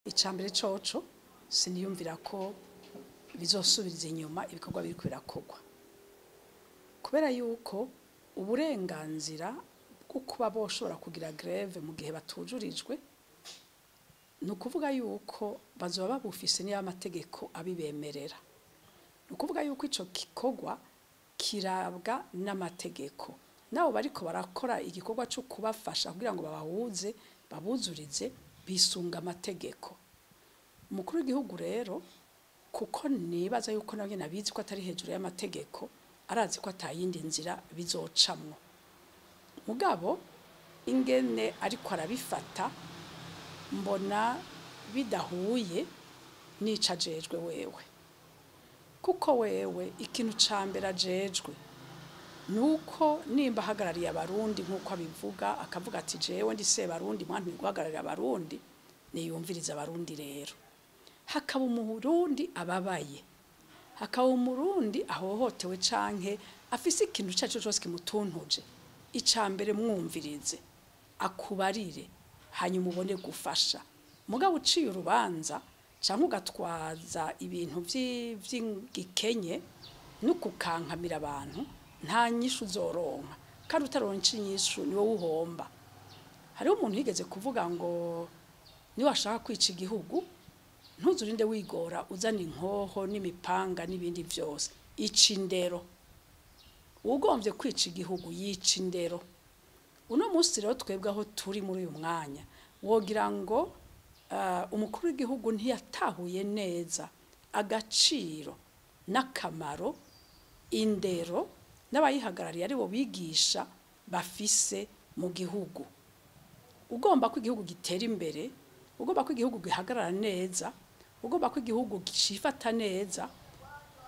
Icambere coco siniyumvira ko bizosubiriza inyuma ibikorwa biriko birakorwa, kubera yuko uburenganzira bwo kuba boshobora kugira grève mu gihe batujurijwe, ni ukuvuga yuko bazoba babufise niyo amategeko abibemerera. Ni ukuvuga yuko ico gikorwa kirabwa n'amategeko, nabo bariko barakora igikorwa co kubafasha kugira ngo babahuze, babuzurize, bisunga amategeko. Umukuru w'igihugu rero, kuko nibaza yuko nawe nyene abizi ko atari hejuru y'amategeko, arazi ko atayindi nzira bizocamwo. Mugabo ingene ariko arabifata mbona bidahuye n'ico ajejwe wewe, kuko wewe ikintu ca mbere ajejwe nuko nimba ahagarariye Abarundi nk'uko abivuga, akavuga ati jewe ndi Sebarundi, mwantumye guhagararira Abarundi, niyumviriza Abarundi. Rero hakaba Umurundi ababaye, hakaba Umurundi ahohotewe canke afise ikintu ico arico cose kimutuntuje, ica mbere mwumvirize akubarire, hanyuma ubone gufasha. Mugabo uciye urubanza canke ugatwaza ibintu vy'igikenye no kukankamira abantu, nta nyishu uzoronka, kandi utaronka inyishu ni wowe uhomba. Hariho umuntu yigeze kuvuga ngo niwashaka kwica igihugu ntuzurinde wigora uzana inkoho n'imipanga n'ibindi vyose, ica indero. Uwugomvye kwica igihugu yica indero. Uno munsi rero twebwe aho turi muri uyu mwanya, wogira ngo umukuru w'igihugu ntiyatahuye neza agaciro n'akamaro indero n'abayihagarariye aribo bigisha bafise mu gihugu. Ugomba ko igihugu gitera imbere, ugomba ko igihugu gihagarara neza, ugomba ko igihugu cifata neza,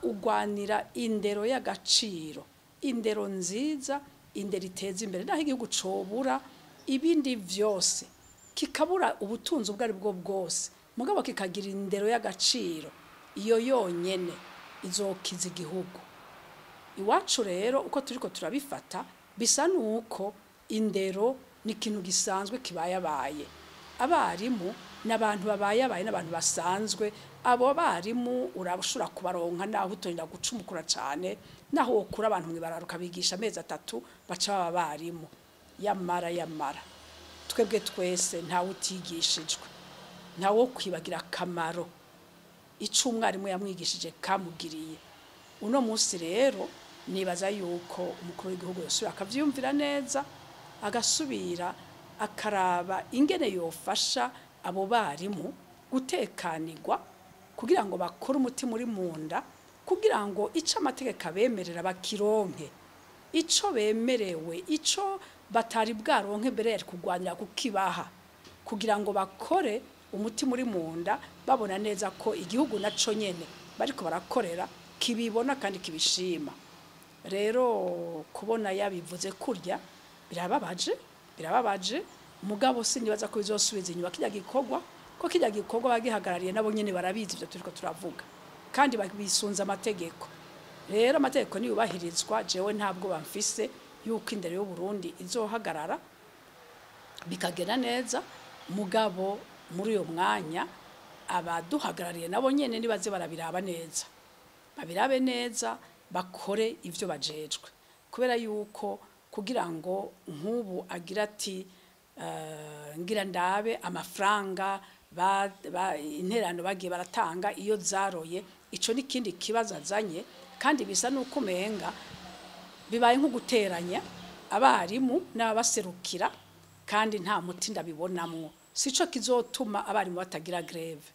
ugwanira indero y'agaciro, indero nziza, indero iteza imbere. Naho igihugu cobura ibindi vyose, kikabura ubutunzi ubwo ari bwo bwose, mugabo kikagira indero y'agaciro, iyo yonyene izokiza igihugu. Iwacu rero uko turiko turabifata bisa nuko indero ni ikintu gisanzwe kibayabaye. Abarimu n'abantu babayabaye, n'abantu basanzwe. Abo barimu urashobora kubaronka naho utorinda gucumukura cane, naho wokura abantu mw'ibarabara ukabigisha amezi 3 baca baba abarimu. Yamara yamara twebwe twese ntawe utigishijwe, ntawe wo kwibagira akamaro ico umwarimu yamwigishije kamugiriye. Uno munsi rero nibaza yuko umukuru w'igihugu yosubira akavyiyumvira neza, agasubira akaraba ingene yofasha abo barimu gutekanirwa kugira ngo bakore umutima uri munda, kugira ngo ico amategeko abemerera bakironke, ico bemerewe, ico batari bwaronke mbere yari kugwanira kukibaha, kugira ngo bakore umutima uri munda, babona neza ko igihugu naco nyene bariko barakorera kibibona kandi kibishima. Rero kubona yabivuze kurya birababaje, birababaje. Mugabo sinibaza ko bizosubiza inyuma kirya gikorwa, ko kirya gikorwa bagihagarariye nabo nyene barabizi ivyo turiko turavuga, kandi bisunze amategeko. Rero amategeko niyubahirizwa, jewe ntabwo bamfise yuko indero y'u Burundi izohagarara bikagenda neza. Mugabo muri uyo mwanya abaduhagarariye nabo nyene nibaze barabiraba neza, babirabe neza, bakore ivyo bajejwe, kubera yuko kugira ngo nk'ubu agira ati ngira ndabe amafaranga interano bagiye baratanga iyo zaroye, ico n'ikindi kibazo azanye, kandi bisa nuko umenga bibaye nko guteranya abarimu n'ababaserukira, kandi nta muti ndabibonamwo. Sico kizotuma abarimu batagira grève.